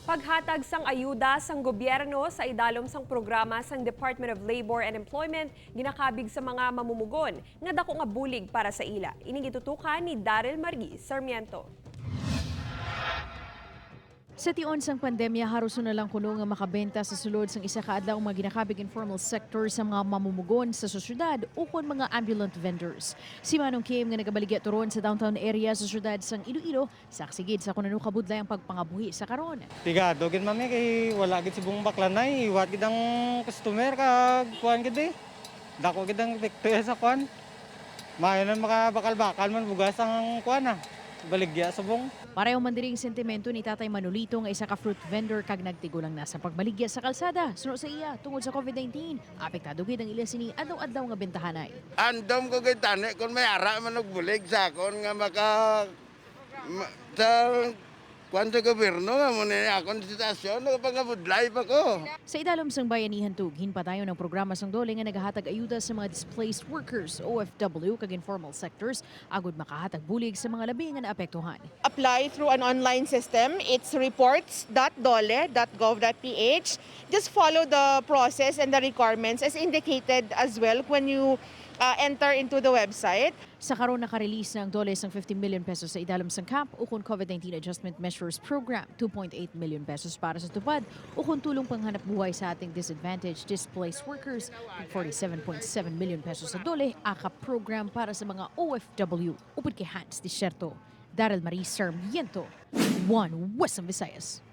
Paghatag sang ayuda sang gobyerno sa idalom sang programa sang Department of Labor and Employment ginakabig sa mga mamumugon nga dako nga bulig para sa ila. Ining gitutukan ni Daryl Margie Sarmiento. Sa tion sang pandemya, haros na lang kuno nga makabenta sa sulod sang isa ka adlaw ang mga ginakabig informal sector sa mga mamumugon sa syudad ukon mga ambulant vendors. Si Manong Kim nga nagabaligya turon sa downtown area sa syudad sang Iloilo, saksi gid sa kung ano kabudlay ang pagpangabuhi sa karon. Pigado gid, mami, kay wala gid subong baklanay, iwat gid ang customer kag kuan gid eh. Dako gid ang epekto sa kuan. Maayo na makabakal-bakal man bugas ang kuan ah. Baligya subong. Pareho man diri ang sentimento ni Tatay Manolito nga isa ka fruit vendor kag nagtigulang na sa pagbaligya sa kalsada. Suno sa iya, tungod sa COVID-19, apektado gid ang ila sini adlaw-adlaw nga bentahanay. Andom ko kay tani kung may ara man og bulig sa akon nga maka sa kuan sa gobyerno nga mo ni akon sitwasyon, nagapangabudlay pa ko. Sa idalom sang Bayanihan 2, ginpadayon ang programa sang DOLE nga nagahatag ayuda sa mga displaced workers, OFW kag informal sectors agud makahatag bulig sa mga labi nga naapektuhan. Apply through an online system. It's reports.dole.gov.ph. Just follow the process and the requirements as indicated as well when you enter into the website. Sa karon, naka-release na ang DOLE sang 50 million pesos sa idalom sang CAP ukon COVID-19 Adjustment Measures Program, 2.8 million pesos para sa TUPAD ukon tulong panghanap buhay sa ating disadvantaged displaced workers, ug 47.7 million pesos sa DOLE AKAP program para sa mga OFW. Upod kay Hans Desierto, Daryl Marie Sarmiento, One Western Visayas.